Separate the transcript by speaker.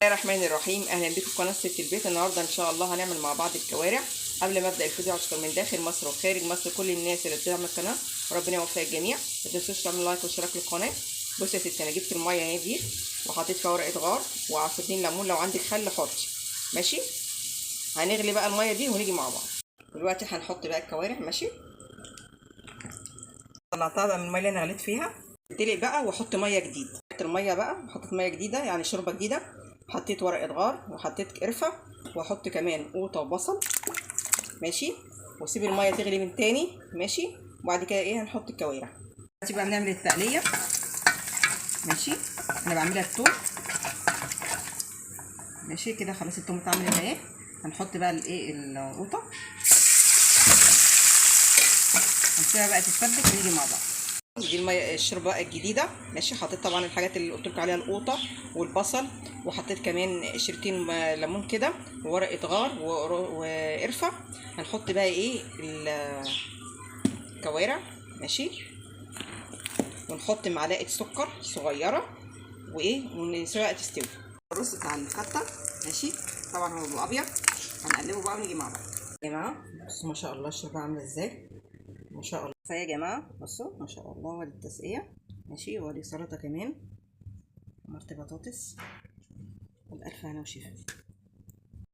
Speaker 1: الله الرحمن الرحيم. اهلا بكم في قناة ست البيت. النهارده ان شاء الله هنعمل مع بعض الكوارع. قبل ما ابدا الفيديو اشكر من داخل مصر وخارج مصر كل الناس اللي بتدعم القناة، وربنا يوفق الجميع. ما تنسوش تعملوا لايك واشتراك للقناة. بصوا يا ستي، انا جبت المية اهي دي وحطيت فيها ورقة غار وعصرتين ليمون، لو عندك خل حطي. ماشي، هنغلي بقى المية دي ونيجي مع بعض. دلوقتي هنحط بقى الكوارع. ماشي، طلعتها بقى من المية اللي انا غليت فيها. تلق بقى واحط مية جديدة. حطيت المية بقى وحطيت مية جديدة، يعني شوربة جديدة. حطيت ورقة غار وحطيت قرفه واحط كمان قوطه وبصل. ماشي، واسيب المية تغلي من تاني. ماشي، وبعد كده ايه هنحط الكوارع. دلوقتي بقى بنعمل التقليه. ماشي، انا بعملها بتوم. ماشي كده خلاص التوم اتعملت اهي. هنحط بقى الايه القوطه، هنسيبها بقى تتسبك ونيجي مع بعض. دي المية الشوربة الجديدة. ماشي، حطيت طبعا الحاجات اللي قلت لكم عليها، القوطه والبصل، وحطيت كمان شريطين ليمون كده وورقة غار وقرفه. هنحط بقى ايه الكوارع. ماشي، ونحط معلقه سكر صغيرة وايه ونسيبها تستوي. الرز بتاع الفته. ماشي، طبعا هو بيبقى ابيض، هنقلبه بقى ونيجي مع بعض. يا جماعة بصوا ما شاء الله الشوربة عامله ازاي، ما شاء الله. يا جماعة بصوا ما شاء الله، وادي التسقيه. ماشي، وادي سلطة كمان، حمرت بطاطس، والف هنا وشفا.